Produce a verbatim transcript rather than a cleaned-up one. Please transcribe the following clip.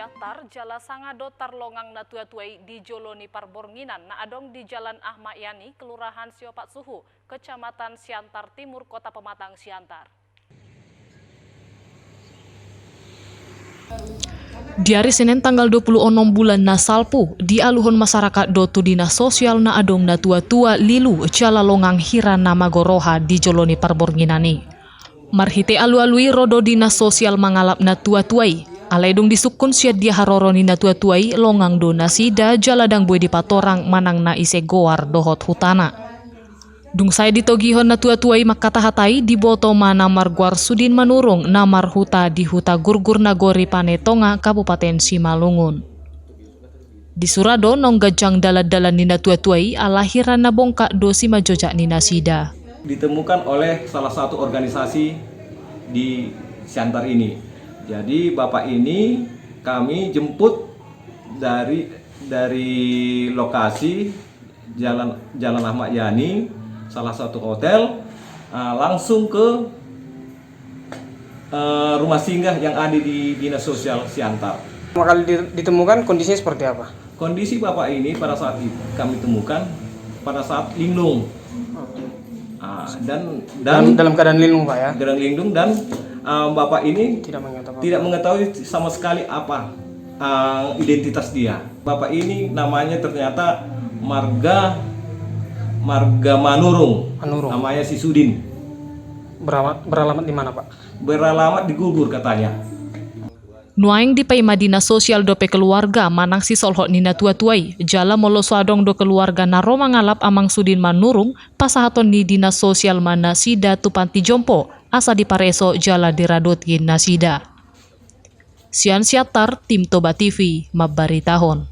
Siantar, jala sanga do tarlongang na tuatua i di jolo ni parbornginan na adong di Jalan Ahmad Yani, Kelurahan Siopat Suhu, Kecamatan Siantar Timur, Kota Pematang Siantar. Di ari Senen tanggal dua puluh onom bulan na salpu, dialuhon masyarakat do tu dinas sosial na adong na tuatua lilu jala longang hira na mago roha di jolo ni parbornginan i. Marhite alualu i ro do dinas sosial mangalap na tuatua i. Alai dung disungkun sian dia haroro ni na tuatua i, longang do nasida jala ndang boi dipatorang manang na ise goar dohot hutana. Dung sae ditogihon na tuatua i mangkatahatai, diboto ma na margoar Sudin Manurung na marhuta di Huta Gurgur Nagori Pane Tonga, Kabupaten Simalungun. Di sura do naung ganjang dalandalan ni na tuatua i, ala hira na bongkak do simanjojak ni nasida. Ditemukan oleh salah satu organisasi di Siantar ini. Jadi, Bapak ini kami jemput dari, dari lokasi Jalan, Jalan Ahmad Yani, salah satu hotel, ah, langsung ke, eh, rumah singgah yang ada di Dinas Sosial Siantar. Pertama kali di-, ditemukan, kondisinya seperti apa? Kondisi Bapak ini pada saat itu kami temukan pada saat linglung. Ah, dan, dan dalam, dalam keadaan linglung, Pak, ya? Keadaan linglung dan, ah, Bapak ini tidak mengetahui apa-apa, tidak mengetahui sama sekali apa, ah, identitas dia. Bapak ini namanya ternyata marga, marga Manurung. Manurung. Namanya si Sudin. Beralamat, beralamat di mana, Pak? Beralamat di Gurgur katanya. Nuaeng dipaima dinas sosial dope keluarga manang sisolhot ni na tuatua i, jala molo so adong do keluarga na ro mangalap Amang Sudin Manurung, pasahaton ni dinas sosial ma nasida tu panti jompo, asa dipareso jala diradoti nasida. Sian Siantar, Tim Toba T V, mambaritahon.